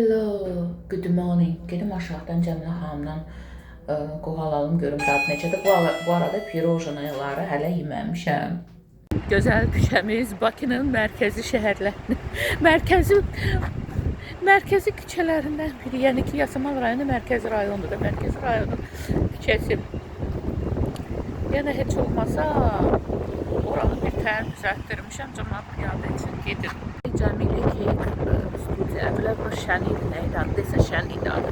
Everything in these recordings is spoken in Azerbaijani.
Hello, good morning. Gedim aşağıdan Cəmilə xanımdan qoğal alım görüm dadı necədir. Bu arada pirojnaları hələ yeməmişəm. Gözəl küçəmiz Bakının mərkəzi şəhərlərinin mərkəzi küçələrindən biri. Yəni ki, Yasamal rayonu mərkəzi rayondur da, mərkəzi rayonun küçəsi. Yəni heç olmasa oranı bir tər düzəltdirmişəm. Camaat piyada üçün gedir. Cəmilə Cake studiya. Əvvəl bu şən idi, nə idi adı? Desə şən idi adı.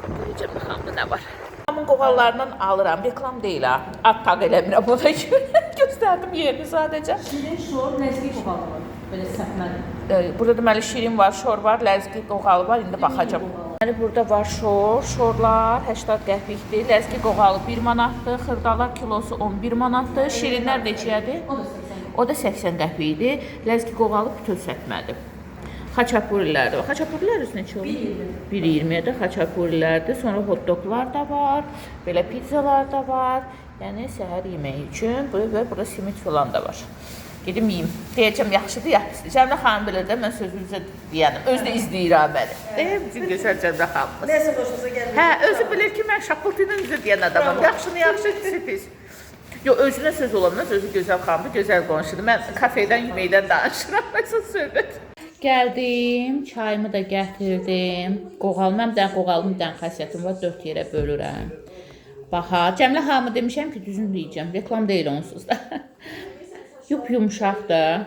Görəcəm xanımda nə var. Reklamın qoğallarından alıram. Reklam deyil ha. Ad taq eləmirəm ona görə. Göstərdim yerini sadəcə. Şirin şor, ləzgi qoğalı var. Belə səpməli. Burada deməli şirin var, şor var, ləzgi qoğalı var. İndi baxacağam. Deməli burada var şor, şorlar 80 qəpikdir, ləzgi qoğalı 1 manatdır, xırdalar kilosu 11 manatdır, şirinlər neçəyədir? O da 80. O da 80 qəpik idi. Ləzgi qoğalı bütöv səpmədi. Xaçapurilər də var. Xaçapurilər üstünə neçə olur? 1.20. 1.20-yə də xaçapurilərdir. Sonra hot-doglar da var, belə pizzalar da var. Yəni səhər yeməyi üçün bu və burada simit falan da var. Gedim yeyim. Deyəcəm yaxşıdır, ya pisdir. Cəmilə xanım bilir də mən sözü üzə deyənim. Özü də izləyir ha məni. Bizim gözəl Cəmilə xanımız. Nəsə xoşunuza gəlmir. Hə, özü bilir ki, mən şapıltı ilə üzə deyən adamam. Yaxşını yaxşı, pisi pis. Yox, özünə söz olanmaz, özü gözəl xanımdır, gözəl qonşudur. Mən kafedən, yeməkdən danışıram, əsas söhbət. Gəldim, çayımı da gətirdim. Qoğal, mənim də qoğalım bir dənə xasiyyətim var, 4 yerə bölürəm. Bax ha, Cəmilə xanımı demişəm ki, düzünü deyəcəm. Reklam deyil onsuz da. Yup yumşaqdır.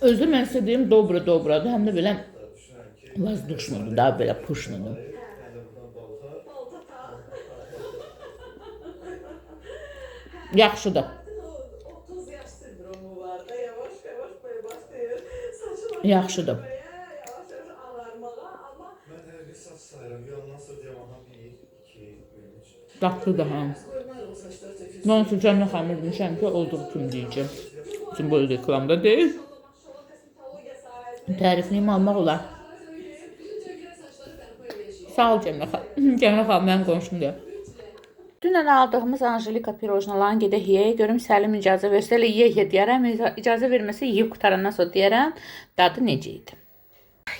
Özü mən sizə deyim, dobra dobradır, həm də belə vazdušnudur, daha belə puşnudur. Yaxşıdır. 30 yaş sendromu var da yavaş yavaş böyle başlayır. Saçlar Yaxşıdır. yavaş yavaş ağarmağa ama Mən hər gün saç sayıram. Yandan sonra deyirəm, aha 1, 2, 3. Dadlıdır ha. normal o saçlar tökülsün. Mən onsuz Cəmilə xanımı demişəm ki, olduğu kimi deyəcəm. Çünki bu reklamda deyil. Tərifliyimi almaq olar. Sağ ol Cəmilə xanım. Cəmilə xanım mənim qonşumdur. Dünən aldığımız Anjelika pirojnalarını gedək yeyək. Görüm Səlim icazə versə, elə yeyək ye deyərəm. İcazə verməsə yeyib qutarandan sonra deyərəm dadı necə idi.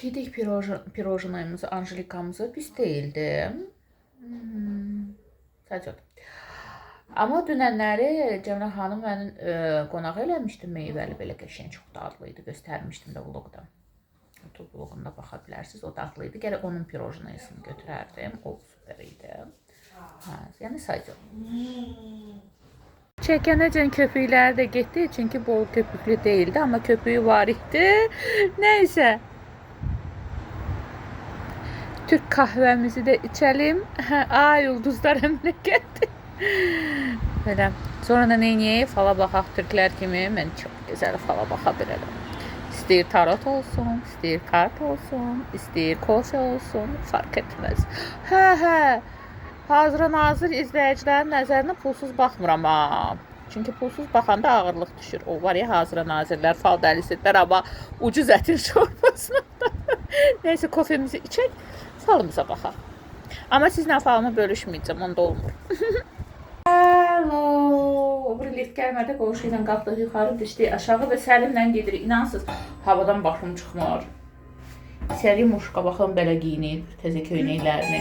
Yedik pirojnayımızı, Anjelikamızı. Pis deyildi. Sadəcə odur. Amma dünənləri Cəmilə xanım məni qonaq eləmişdi meyvəli belə qəşəng çox dadlı idi. Göstərmişdim də vloqda. YouTube vloqunda baxa bilərsiniz. O dadlı idi. Gərək onun pirojnayısını götürərdim. O super idi. Hə, yəni sadəcə. Çəkənəcən köpükləri də getdi, çünki bol köpüklü deyildi, amma köpüyü var idi. Nəysə. Türk kahvemizi də içelim. Ay ulduzlar əmrə gəldi. Belə. Sonra da neyniyək? Fala baxaq türklər kimi. Mən çox gözəl fala baxa bilirəm. İstəyir tarot olsun, istəyir kart olsun, istəyir kofe olsun, fark etməz. Hə, hə. Hazıra nazir izləyicilərin nəzərinə pulsuz baxmıram ha. Çünki pulsuz baxanda ağırlıq düşür. O var ya hazıra nazirlər, fal dəlisidirlər, amma ucuz ətin şorbasına da. Nəysə kofemizi içək, falımıza baxaq. Amma sizlə falımı bölüşməyəcəm, onda olmur. Hello. O bir lift gəlmədi, qonşu ilə qalxdıq yuxarı, düşdük aşağı və Səlimlə gedirik. İnansız, havadan başım çıxmır. Səlim uşqa baxın belə geyinib, təzə köynəklərini.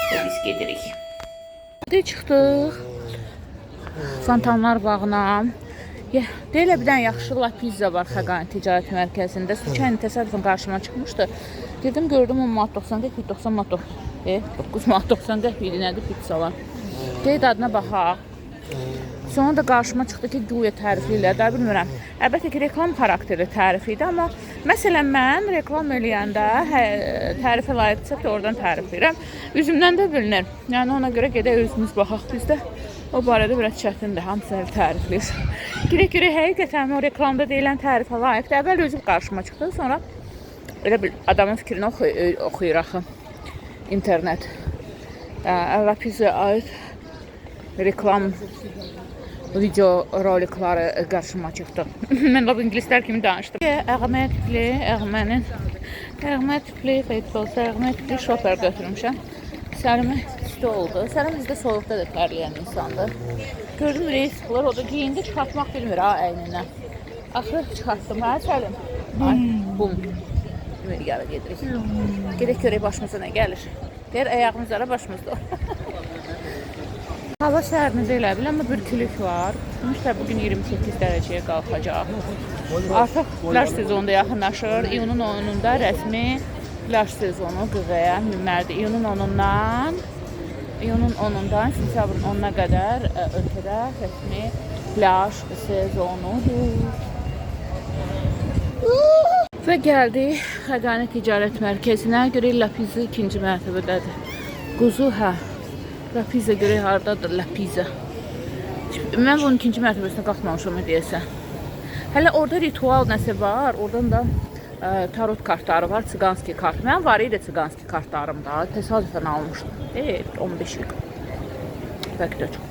Və biz gedirik. Çıxdıq Fontanlar bağına. Ya, deyirlər bir dənə yaxşı la pizza var Xaqani Ticarət Mərkəzində. Sluçayla təsadüfən qarşıma çıxmışdı. Girdim gördüm 10 manat 90 qəpik, 90 manat 9 manat 90 qəpik idi nədir pizzalar. Deyir dadına baxaq. Sonra da qarşıma çıxdı ki, güya tərifləyirlər, daha bilmirəm. Əlbəttə ki, reklam xarakterli tərif idi, amma məsələn mən reklam eləyəndə tərifə layiqdirsə ki, oradan tərifləyirəm. Üzümdən də bilinir. Yəni ona görə gedək özümüz baxaq biz də. O barədə biraz çətindir, hamısı elə tərifləyir. Girək görək həqiqətən o reklamda deyilən tərifə layiqdir. Əvvəl özüm qarşıma çıxdı, sonra elə bil adamın fikrini oxuyur axı internet. Əvvəl pizza aid reklam video rolikları qarşıma çıxdı. Mən lap ingilislər kimi danışdım. Əğmə tipli, əğmənin əğmə tipli, xeyir olsa əğmə tipli şofer götürmüşəm. Səlimə isti oldu. Səlim bizdə soyuqda da tərləyən insandır. Gördüm ürəyi sıxılır, o da geyindi, çıxartmaq bilmir ha əynindən. Axırı çıxartdım ha Səlim. Ay, bum. Ümidgara gedirik. Gedək görək başımıza nə gəlir. Deyir ayağımız ara başımızda. Hava sərindir elə bil, amma bir külük var. Ümumiyyətlə bugün 28 dərəcəyə qalxacaq. Artıq plaj sezonu da yaxınlaşır. İyunun 10-unda rəsmi plaj sezonu qüvvəyə minməlidir. İyunun 10-undan sentyabrın 10-una qədər ölkədə rəsmi plaj sezonudur. Və gəldik Xəqani Ticarət Mərkəzinə. Görək La Pizza ikinci mərtəbədədir. Quzu, hə. La Pizza görək hardadır La Pizza. Mən bunun ikinci mərtəbəsinə qalxmamışam deyəsən. Hələ orada ritual nəsə var. Oradan da tarot kartları var, Tsiganski kart. Mənim var idi Tsiganski kartlarım da. Təsadüfən almışdım. 15 il. Bəlkə də çox.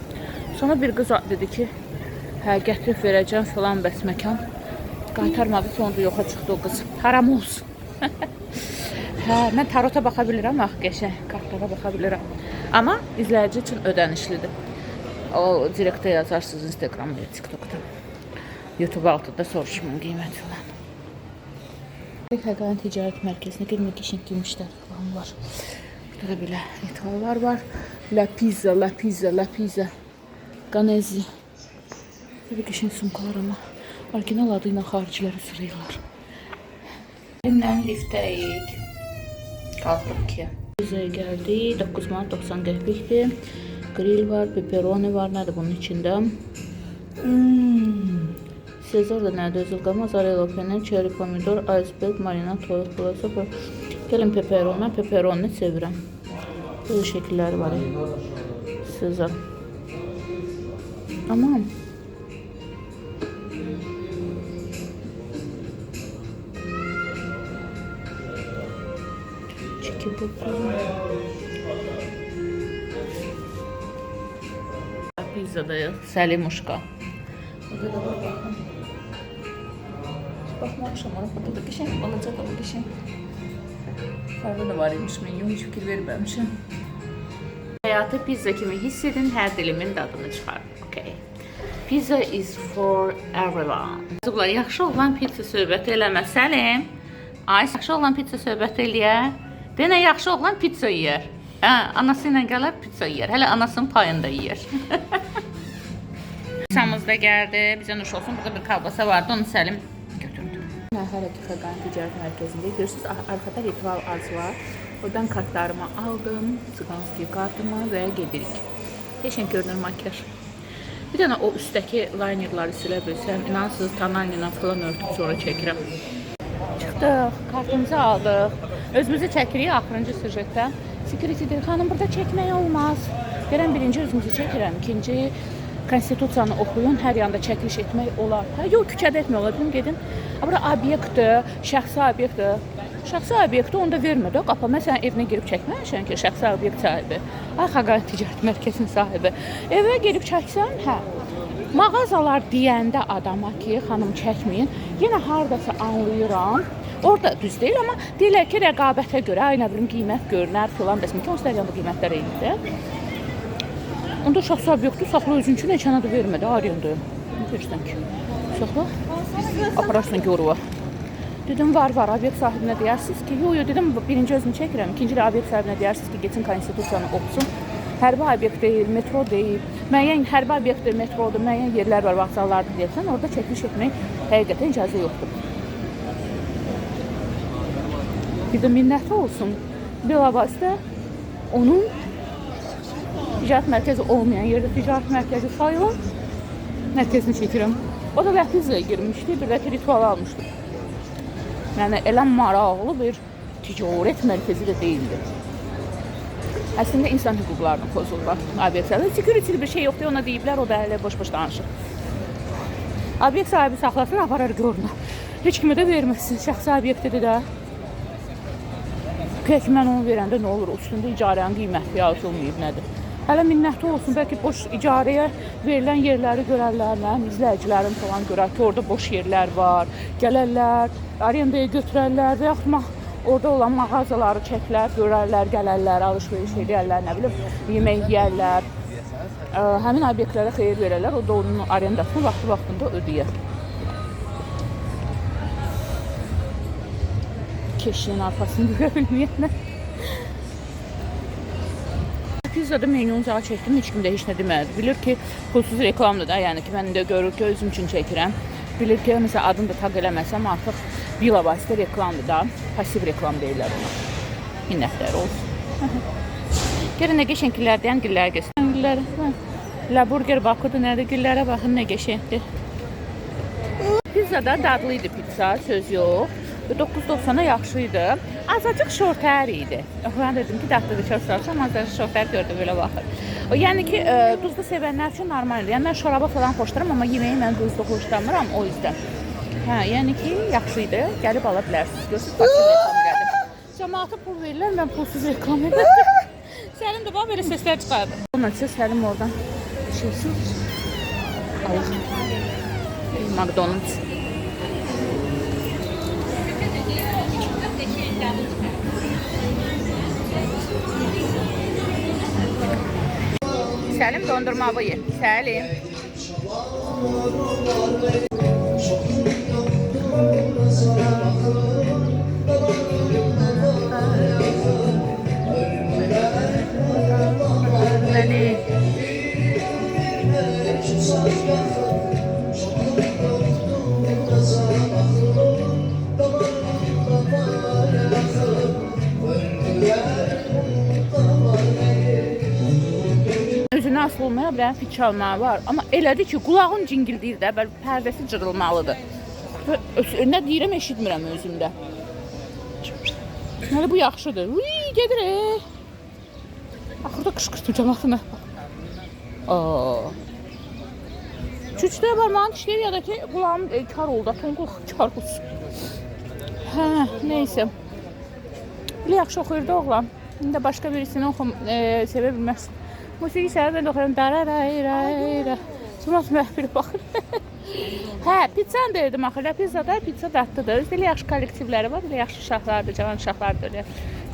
Sonra bir qız dedi ki, hə gətirib verəcəm filan bəs məkan. Qaytarmadı, sonra da yoxa çıxdı o qız. Haram olsun. Hə, mən tarota baxa bilirəm, axı qəşəng kartlara baxa bilirəm. Amma izləyici üçün ödənişlidir. O direktə yazarsınız Instagramda, TikTokda. YouTube altında soruşmayın qiymət falan. Xəqani Ticarət Mərkəzinə girmək qəşəng gümüşlər falan var. Burada da belə rituallar var. La Pizza, La Pizza, La Pizza. Ganezi. Burada qəşəng sumkalar amma orijinal adı ilə xariciləri sırayırlar. Elimlə liftəyik. Qalxırıq ki. Pizzaya gəldik. 9 manat 90 qəpikdir. Grill var, pepperoni var. Nədir bunun içində? Sezar da nədir? Özülqə, mozzarella peynir, cherry pomidor, iceberg, marinad, toyuq pulası. Gəlin pepperoni. Mən pepperoni sevirəm. Böyle şəkilləri var. Sezar. Aman. Çiki buku. Pizzadayıq. Səlimuşka. Burada da var baxın. Heç baxmamışam ora. Burada da qəşəng balaca da bu qəşəng. Yuxarıda da var imiş menyu. Heç fikir verməmişəm. Həyatı pizza kimi hiss edin, hər dilimin dadını çıxarın. Okay. Pizza is for everyone. Qızlar, yaxşı oğlan pizza söhbəti eləmə. Səlim. Ay, yaxşı oğlan pizza söhbəti eləyər. Denə yaxşı oğlan pizza yeyər. Hə, anası ilə gələr pizza yeyər. Hələ anasının payında yeyər. Pizzamız da gəldi. Bizə nuş olsun. Burada bir kalbasa vardı. Onu Səlim götürdü. Mən hələ ki Xəqani Ticarət Mərkəzindəyik. Görürsünüz, arxada ritual az var. Oradan kartlarımı aldım. Tsiganski kartımı və gedirik. Qəşəng görünür makyaj. Bir dənə o üstdəki linerları silə bilsəm, inansınız tonalina falan örtüb sonra çəkirəm. Çıxdıq, kartımızı aldıq. Özümüzü çəkirik axırıncı süjetdə. Security deyir, xanım burada çəkmək olmaz. Deyirəm, birinci özümüzü çəkirəm, ikinci konstitusiyanı oxuyun, hər yanda çəkiliş etmək olar. Hə, yox, küçədə etmək olar. Dedim, gedin. Ha, bura obyektdir, şəxsi obyektdir. Şəxsi obyekti onda vermir də qapa. Mən sənin evinə girib çəkməmişəm ki, şəxsi obyekt sahibi. Ay Xəqani Ticarət Mərkəzinin sahibi. Evə girib çəksəm, hə. Mağazalar deyəndə adama ki, xanım çəkməyin, yenə hardasa anlayıram. Orada düz deyil, amma deyirlər ki, rəqabətə görə, ay nə bilim, qiymət görünər filan bəs. Ki, onsuz da yanında qiymətlər eynidir. Onda şəxsi obyekti saxla özün üçün, heç ana da vermədi, arendaya. Nə deyirsən ki? Saxla, apararsan yoruva. Dedim, var, var, obyekt sahibinə deyərsiniz ki, yox, yox, dedim, birinci özümü çəkirəm, ikinci də obyekt sahibinə deyərsiniz ki, getsin konstitusiyanı oxusun. Hərbi obyekt deyil, metro deyil, müəyyən hərbi obyektdir, metrodur, müəyyən yerlər var, vağzallardır deyirsən, orada çəkiliş etmək həqiqətən icazə yoxdur. Bir də minnəti olsun, bilavasitə onun ticarət mərkəzi olmayan yerdə ticarət mərkəzi sayılır, mərkəzini çəkirəm. O da Ləpizaya girmişdi, bir də ki, ritual almışdı. Yəni, elə maraqlı bir ticarət mərkəzi də deyildi. Əslində, insan hüquqlarını pozurlar. Obyekt sahibi. Security bir şey yoxdur, ona deyiblər, o da hələ boş-boş danışır. Obyekt sahibi saxlasın, aparar görünə. Heç kimə də verməsin, şəxsi obyektdir də. Peki, mən onu verəndə nə olur? Üstündə icarənin qiyməti yazılmayıb, nədir? Hələ minnəti olsun, bəlkə boş icarəyə verilən yerləri görərlər, nə bilim, izləyicilərim falan görər ki, orada boş yerlər var. Gələrlər, arendaya götürərlər və yaxud Orada olan mağazaları çəklər, görərlər, gələrlər, alış-veriş eləyərlər, nə bilim, yemək yeyərlər. Həmin obyektlərə xeyir verərlər, o da onun arendasını vaxtı-vaxtında ödəyər. Keşiyin arxasını görə bilməyənlər. Pizzada menyunu uzağa çəkdim, heç kim də heç nə demədi. Bilir ki, pulsuz reklamdır da, yəni ki, mən də görür ki, özüm üçün çəkirəm. Bilir ki, məsələn, adını da taq eləməsəm artıq bilavasitə reklamdır da, pasiv reklam deyirlər ona. Minnətlər olsun. Görün nə qəşəng güllər deyən güllər göstərin. Güllər. Hə. La Burger Bakıdır, nədir? Güllərə baxın nə qəşəngdir. Pizza da dadlı idi pizza, söz yox. 9.90-a yaxşı idi. Azacıq şortər idi. Mən dedim ki, dadlıdır, çox soruşam, azacıq şortər gördüm, belə baxır. O, yəni ki, duzlu sevənlər üçün normaldir. Yəni mən şoraba falan xoşlayıram, amma yeməyi mən duzlu xoşlamıram o yüzden. Hə, yəni ki, yaxşı idi. Gəlib ala bilərsiniz. Görürsüz, pasiv reklam elədim. Cəmaata pul verirlər, mən pulsuz reklam edirəm. Səlim də bax belə səslər çıxardı. Ondan sonra Səlim oradan şey seçir. Allah. McDonald's. Səlim dondurma ye. Səlim. Məni. Özünə asılı olmaya bilər, fit çalmağı var. Amma elədir ki, qulağın cingildəyir də, belə pərdəsi cırılmalıdır. Nə deyirəm, eşitmirəm özümdə. Hələ bu yaxşıdır. Uy, gedir. Axırda qışqırtı camaatına. Aa. Çüçdə barmağını dişləyir ya da ki, qulağım kar oldu, tonqul kar olsun. Hə, neysə. Belə yaxşı oxuyurdu oğlan. İndi də başqa birisini oxum, sevə bilməz. Musiqi səbəbi mən də oxuyuram. Dararayra. Camaat məhfil baxır. Hə, pizzanı dedim axı. La pizzada pizza dadlıdır. Özü də elə yaxşı kollektivləri var, elə yaxşı uşaqlardır, cavan uşaqlardır elə.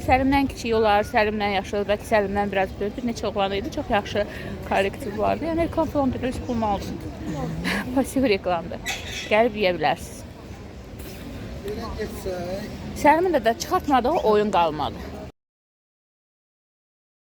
Səlimdən kiçik olar, Səlimdən yaşlı, bəlkə Səlimdən biraz böyük bir neçə oğlan idi. Çox yaxşı kollektiv vardı. Yəni reklam falan deyil, öz pulunu alsın. Pasiv reklamdır. Gəlib yeyə bilərsiniz. Səlimin də çıxartmadığı oyun qalmadı.